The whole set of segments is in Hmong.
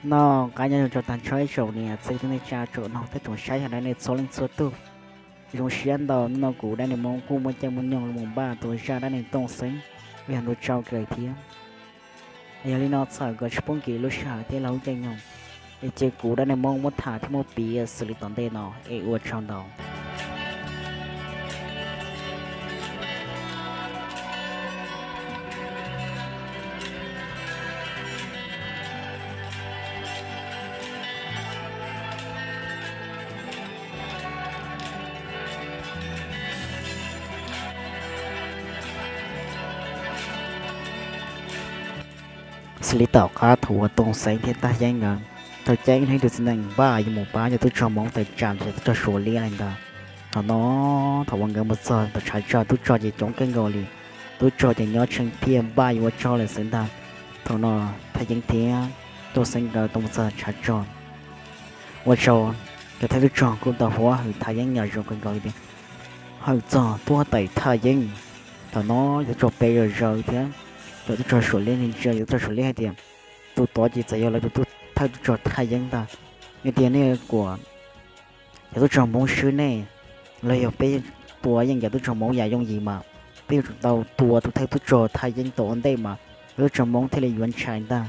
No, qab nyob zoo rau tag nrho ib tsoom niam txiv kwv tij neej tsa tsoom mloog thiab tsoom saib yog dab neeg txhua leej txhua tug. Zoo siab ntau, hnub no kuv dab neeg Hmoob kuj muaj caij muaj nyoog los mus npaj tua zaj dab neeg Tooj Xeeb, yog ntu tsau kawg thiab. Yog li no txawm kom tsis poob kev lub sij hawm thiab lub caij nyoog, es cia kuv dab neeg Hmoob muab tham thiab muab piav xws li tom ntej no, es ua tsaug ntau. Xws li tom qab thaum uas Tooj Xeeb thiab Thaj Yeeb nkawd tau ceeb ib leeg ib tug txiv neej npaj yuav mus pab cov tub rog Hmoob tawm tsam ntawm cov tub rog Suav liab li ntag. Thaum no, thaum uas nkawd mus txog tom tshav rog, tub rog ces coob kawg nkaus li, tub rog ces nyob tsheej phiaj npaj yuav ua tsaug lawm xwb ntag. Thaum no Thaj Yeeb thiab Tooj Xeeb nkawd tau mus txog tshav rog, ua rau cov thawj tub rog kuj tau huab hwm Thaj Yeeb yam zoo kawg nkaus li tias, hawm txog tuab tais Thaj Yeeb. Thaum no cov tub rog pes zom zaws thiab cov tub rog Suav liab ntsia, cov tub rog Suav liab hais tias, tus tod ces txawm yog lawv tus thawj tub rog Thaj Yeeb ntag. Yog tias nej kuam cov tub rog Hmoob swb nej, los yog peb tua yeej cov tub rog Hmoob yam yooj yim mas, peb yuav tsum tau tua tus thawj tub rog Thaj Yeeb tom ua ntej mas cov tub rog Hmoob thiaj li yuav ntshai ntag.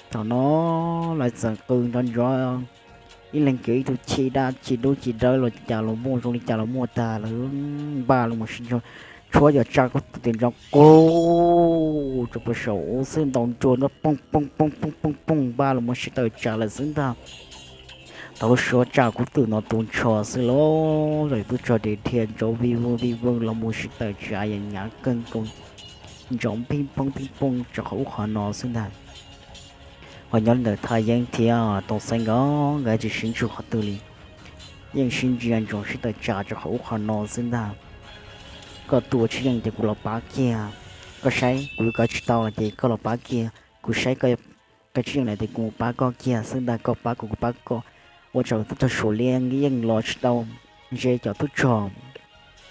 Thaum no lawv txawm qw nrov nrov, ib leeg kiag ib tug chij dab chij dub chij dawb los cas los muaj, zoo li cas los muaj tag, lawv npaj los mus sib ntsug, tshuab cov tsaj kub twm ntsoov qub rau puag saum ub xwb, ntaus nruas nrov pooj pooj pooj pooj pooj pooj, npaj los mus sib tawm tsam lawm xwb ntag. Thaum lub suab tsaj kub twm no tu nrho xwb los, cov tub rog dhia ntsoov vij voog vij voog los mus sib tawm tsam yam hnyav kawg nkaus, ntsoov pij phooj pij pooj rau qhov ub qhov no xwb ntag. Ho nyob li ntawm Thaj Yeeb thiab Tooj Xeeb nkawd, nkawd tsis sib ntsug qhov twg li, yeej sib ntsia ntsoov sib tawm tsam rau qhov ub qhov no xwb ntag. Koj tua tsis yeej ces kuv los pab kiag, koj saib kuv yuav kav tsis tau los ces koj los pab kiag, kuv saib koj kav tsis yeej lawm ces kuv pab koj kiag xwb ntag, koj pab kuv kuv pab koj. Ua rau tub rog Suav liab yeej los tsis tau ze cov tub rog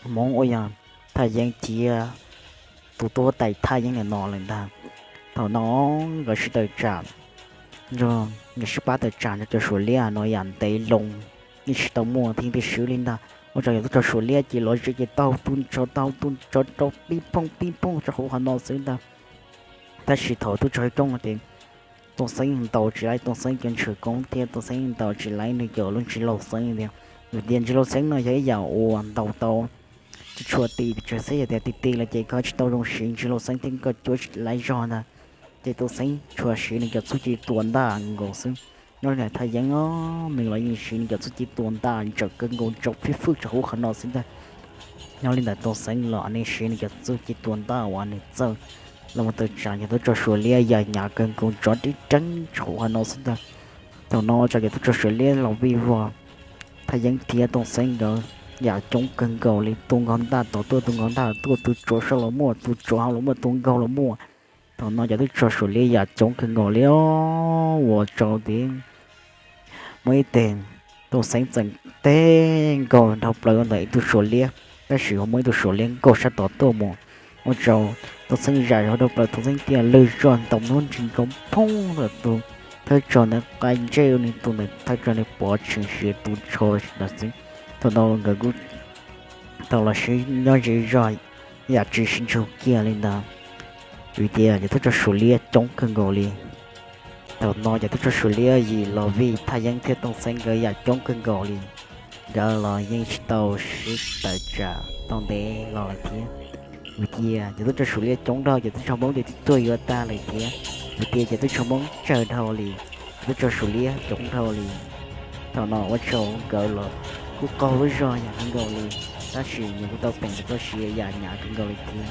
Hmoob uas yog Thaj Yeeb thiab tus tuab tais Thaj Yeeb ntawm no lawm ntag. Thaum no nkawd sib tawm tsam, nkawd sib pab tawm tsam nrog cov Suav liab no yam ntev loo, yeej tsis tau muaj thib twg swb li ntag. Ua rau cov tub rog Suav liab ces los ze ces taug tus ntsov taug tus ntsov rau pib phooj pib phooj rau hauv qhov no xwb ntag. Tab sis thaum tub rog coob ces Tooj Xeeb ntaus tsis laib Tooj Xeeb cov ntshis koob thiab Tooj Xeeb ntaus tsis laib nws cov lub ntsis lauj xeeb tias, vim tias ntsis lauj xeeb no yog ib yam uas ntaus tau tsis tshua ti, tsis tshua xeb, yog tias ti ti lawm ces koj tsis tau zoo siv ntsis lauj xeeb thiab koj cuab tsis laib zog ntag. Ces Tooj Xeeb tsuas siv nws cov txuj ci tua ntaj nkaus xwb. Nyob li ntawm Thaj Yeeb os, nws los yeej siv nws cov txuj ci tua ntaj ntxaws kawg nkaus ntsoov fij fwj rau hauv qhov no xwb ntag. Nyob li ntawm Tooj Xeeb los nws siv nws cov txuj ci tua ntaj uas nws txawj los mus tawm tsam cov tub rog Suav liab yam hnyav kawg nkaus ntsoov rib reeb rau hauv qhov no xwb ntag. Thaum no ua rau cov tub rog Suav liab los vij vog, Thaj Yeeb thiab Tooj Xeeb nkawd yam coob kawg nkaus li, tus nkaug ntaj tod tuaj, tus nkaug ntaj tuaj, tus tsov saum los muaj, tus tsov hauv los muaj, tus nkaug los muaj. Thaum no cov tub rog Suav liab yam coob kawg nkaus li os, ua rau tias muaj ib teg Tooj Xeeb txawm teb nkaug dhau plaws ntawm ib tug Suav liab, tab sis ho muaj ib tug Suav liab nkaug sab tod tuaj mus, ua rau Tooj Xeeb zam zog dhau plaws, Tooj Xeeb thiaj lwg zog ntaus hnub nrig ntsoov phooj ntawm tus thawj rog ntawd, qai ntsej nws tus ntawd, thawj rog ntawd pov tsees siav tu nrho ntawd xwb. Thaum no nkawd kuj tau los sib nyob ze zog yam tsis sib ntsug kiag li ntawd, vim tias cov tub rog Suav liab coob kawg nkaus li. Thaum no cov tub rog Suav liab yim los vij Thaj Yeeb thiab Tooj Xeeb nkawd yam coob kawg nkaus li, nkawd los yeej tsis tau sib tawm tsam tau ntev los lawm thiab. Vim tias cov tub rog Suav liab coob dhau, cov tub rog Hmoob ces twb tuag yuav tag lawm thiab. Vim tias cov tub rog Hmoob tsawg dhau li, cov tub rog Suav liab coob dhau li. Thaum no ua rau nkawd los kuj qaug lub zog yam kawg nkaus li, tab sis nws kuj tau peem tau siav yam hnyav kawg nkaus li thiab.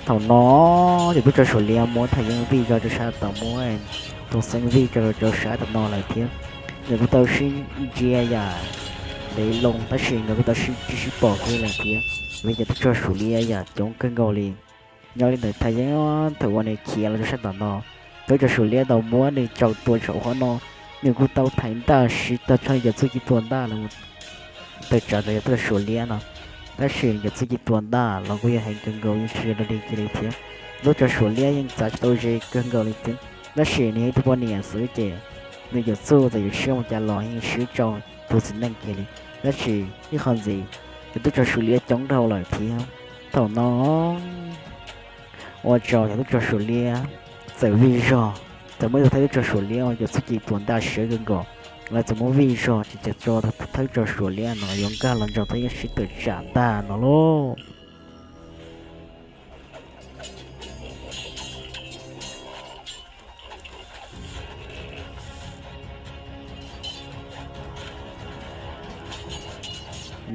Thaum no cov tub rog Suav liab muab Thaj Yeeb vij zog rau sab tod, muab Tooj Xeeb vij zog rau sab tom no lawm thiab. Nkawd kuj tau sib ntsia yam ntev loo, tab sis nkawd kuj tau sib ntsib sib pom kiag lawm thiab, vim cov tub rog Suav liab yam coob kawg nkaus li. Nyob li ntawm Thaj Yeeb thaum uas nws khiav los rau sab tom no, cov tub rog Suav liab tau muab nws tsaws tua saum qhov no, nws kuj tau thaiv ntaj siv tag nrho nws cov txuj ci tua ntaj los tawm tsam ntawm cov tub rog Suav liab no. Tab sis nws cov txuj ci tua ntaj los kuj yog heev kawg nkaus, yeej tsis yog dog dig kiag li thiab. Tub rog Suav liab yeej txav tsis tau ze kawg nkaus li thiab, tab sis nws yog ib tug poj niam xwb ces nws yuav txuj txawm yuav siab mus cas los yeej siab rau tus txiv neej kiag li. Tab sis ib qho ntxiv, cov tub rog Suav liab coob dhau lawm thiab. Thaum no ua rau cov tub rog Suav liab txawm vij zog, txawm muaj ib tug thawj tub rog Suav liab uas yog txuj ci tuag ntaj siab kawg nkaus, lawv txawm muab vij zog ces txawm tso tus thawj tub rog Suav liab no yuav nkag los nrog Thaj Yeeb sib tawm tsam ntag no lauj.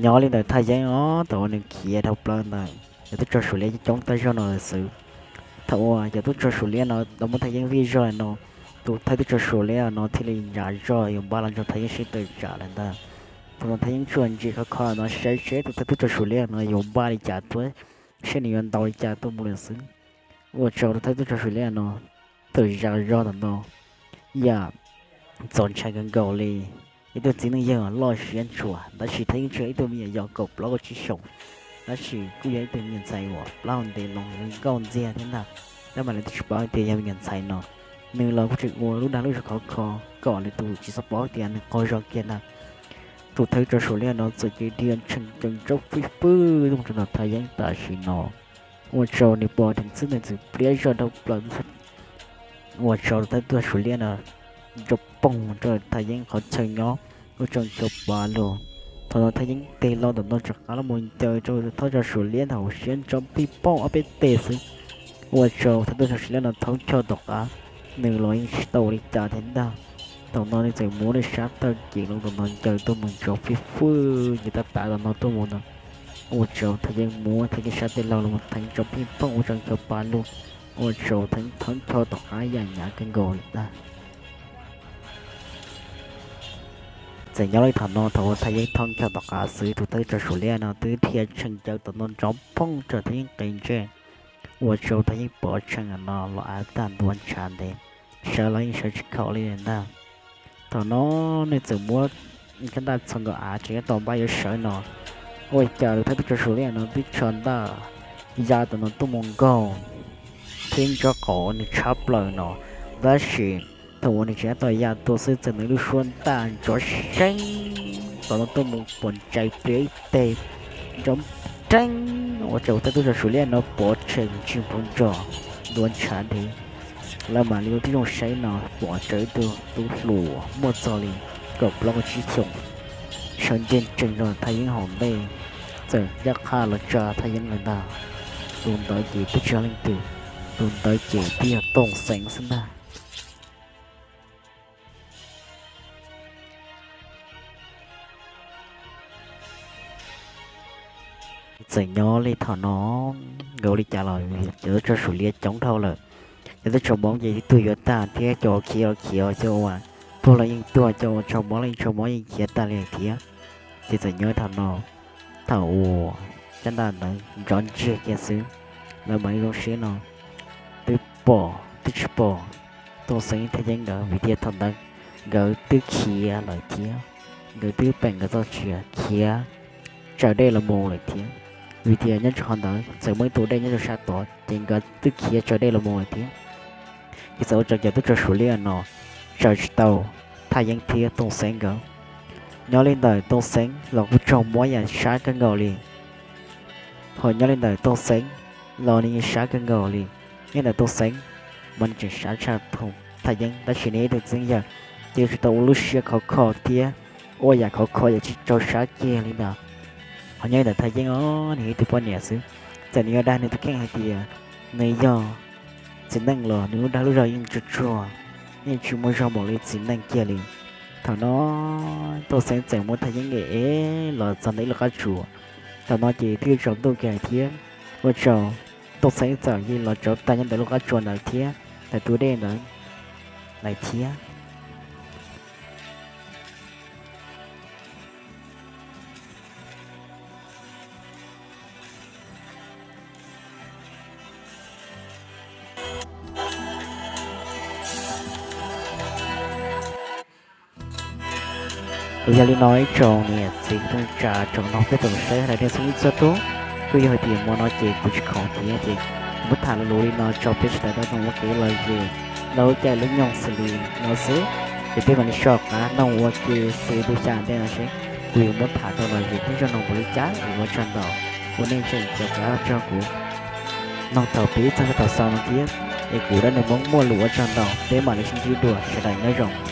Nyob li ntawm Thaj Yeeb os, thaum uas nws khiav dhau plaws ntawd, cov tub rog Suav liab coob tag zog no lawm xwb. Thaum uas cov tub rog Suav liab no tau muab Thaj Yeeb vij zog lawm no, tus thawj tub rog Suav liab no thiaj li nram zog yuav npaj los nrog Thaj Yeeb sib tawm tsam lawm ntag. Thaum no Thaj Yeeb tsuas ntsia khov kho no saib seb tus thawj tub rog Suav liab no yuav npaj li cas tuaj, seb nws yuav ntaus li cas tuaj mus lawm xwb. Ua rau tus thawj tub rog Suav liab no txawm zam zog ntawm no yam txaus ntshai kawg nkaus li. Ib tug txiv neej yawg loj siab ntshua, tab sis Thaj Yeeb tsuas yog ib tug me nyuam yaus kaum plaub kaum tsib xyoos, tab sis kuj yog ib tug me nyuam ntxhais uas plaub hau ntev loo nkauj ntxiag thiab ntag. Tab mas lawv twb tsis paub hais tias yog me nyuam ntxhais no, nws los kuj tseem ua lub dag lub zog khov kho kom lwm tus tsis txhob paub tias nws qaug zog kiag ntag. Tus thawj tub rog Suav liab no txawm cia li dhia tshee caw ntsoov fwj fwj tuaj mus rau ntawm Thaj Yeeb tam sim no, ua rau nws pom dheev xwb nws txawm pliab zog dhau plaws, ua rau tus thawj tub rog Suav liab no nrov poog rau Thaj Yeeb qhov chaw nyob, ua rau ncho pa lug. Thaum no Thaj Yeeb tig los ntawm no rov qab los mus ncaws rau tus thawj tub rog Suav liab ntawd hauv siab ntsoov pij pooj ob peb teg xwb, ua rau thawj tub rog Suav liab no thaub ncho tom qab, nws los yeej tsis tau ua li cas thiab ntag. Thaum no nws txawm muab nws sab taw cev los ntawm no ncaws tuaj mus ntsoov fwj fwj ncaws tab tav tom no tuaj mus ntawd, ua rau Thaj Yeeb muab Thaj Yeeb sab tes laug los mus theev ntsoov pij pooj ua rau ncho pa lug, ua rau Thaj Yeeb thaub ncho tom qab yam hnyav kawg nkaus li ntag. Txawm nyob li thaum no thaum uas Thaj Yeeb thaub ncho tom qab xwb tus thawj tub rog Suav liab no twb dhia tshee caw tom no nrov poog rau Thaj Yeeb qe ntsej, ua rau Thaj Yeeb pov tshee no los av tag ntua ntshav ntev, sawv los yeej sawv tsis khaum li ntag. Thaum no nws txawm muab kab ntaj txhos nkaus av tseem tab tom npaj yuav sawv no, ua cas tus thawj tub rog Suav liab no twb tso ntaj ya tom no tuaj mus nkaug Thaj Yeeb nraub qaum nws tshab plaws no, tab sis thaum uas nws tseem tab tom ya tuaj xwb txawm nws lub suab ntaj nrov seev tom no tuaj mus pom ntsais pliag ib teg nrov reeb, ua rau thawj tub rog Suav liab no pov tshee ntsis npau nrog ntua ntshav ntev. Lawv mam li ua tib zoo saib no pom raws ib tug tub hluas muaj txog li kaum plaub kaum tsib xyoos sawv ntsees rau Thaj Yeeb hauv ntej, txawm ncaj qha los tsa Thaj Yeeb lawm ntag. Tus ntawd ces twb tsis yog leej twg, tus ntawd ces twb yog Tooj Xeeb xwb ntag. Txawm nyob li thaum no, nkawd ua li cas los cov tub rog Suav liab coob dhau lawm. Cov tub rog Hmoob ces ib tug yuav tag thiab cov uas khiav los khiav, cov uas tuag los yeej tuag, cov uas raug mob los yeej raug mob yeej khiav tag li thiab. Ces txawm nyob li thaum no, thaum uas caj ntaj ntawd nrov ntsiag kiag xwb, lawv mam li zoo siab no twb pom twb tsis pom Tooj Xeeb Thaj Yeeb nkawd vim tias thaum ntawd nkawd twb khiav lawm thiab, nkawd twb peem nkawd txoj sia khiav tsaws dej los mus lawm thiab. Vim tias nyob rau qhov ntawd txawm muaj ib tug dej nyob rau sab tod ces nkawd twb khiav tsaws dej los mus lawm thiab. Ces txawm ua rau cov tub rog Suav liab no tsaws tsis tau Thaj Yeeb thiab Tooj Xeeb nkawd. Nyob li ntawm Tooj Xeeb los kuj raug mob yam sab kawg nkaus li. Ho nyob li ntawm Tooj Xeeb los nws yeej sab kawg nkaus li. Nyob ntawm Tooj Xeeb mas nws tseem sab tshaj Thaj Yeeb, tab sis nws yog ib tug txiv neej yawg, ces yuav tsum tau ua lub siab khov kho thiab ua yam khov kho yam tsis txaus sab kiag li ntawd. Ho nyob li ntawm Thaj Yeeb os, nws yog ib tug poj niam xwb, txawm nws yuav dag nws tus kheej hais tias nws yog txiv neej los nws lub dag lub zog yeej tsuag tsuag, yeej tsis muaj zog npaum li txiv neej kiag li. Thaum no Tooj Xeeb txawm muab Thaj Yeeb ev ev los txog ntawm ib lub qab tsua. Thaum no ces twb yuav tsaus ntuj kiag lawm thiab, ua rau Tooj Xeeb txawm cia li los rauv taws nyob ntawm lub qab tsua ntawd thiab ntawm tus dej ntawd lawm thiab. Yog li no ib tsoom niam txiv kwv tij neej tsa tsoom mloog peb tsoom saib hauv daim video xub thawj tub, kuj yog hais tias hmo no ces kuv tsis khoom thiab ces kuv muab tham lus li no tso peb sawv daws tau txhob ua kev lom zem rau lub caij lub nyoog xws li no xwb. Ces peb mam li soj qab mloog ua ke xwb lub xya ntej no seb kuv yuav muab tham tau los yog thiab zoo mloog npaum li cas. Es ua tsaug ntau, ua nej tseem caum qab tsaug kuv mloog thaum pib txog thaum xaus no thiab. Es kuv Dab Neeg Hmoob muaj lus ua tsaug ntau, peb mam li sib ntsib dua, sawv daws nyob zoo.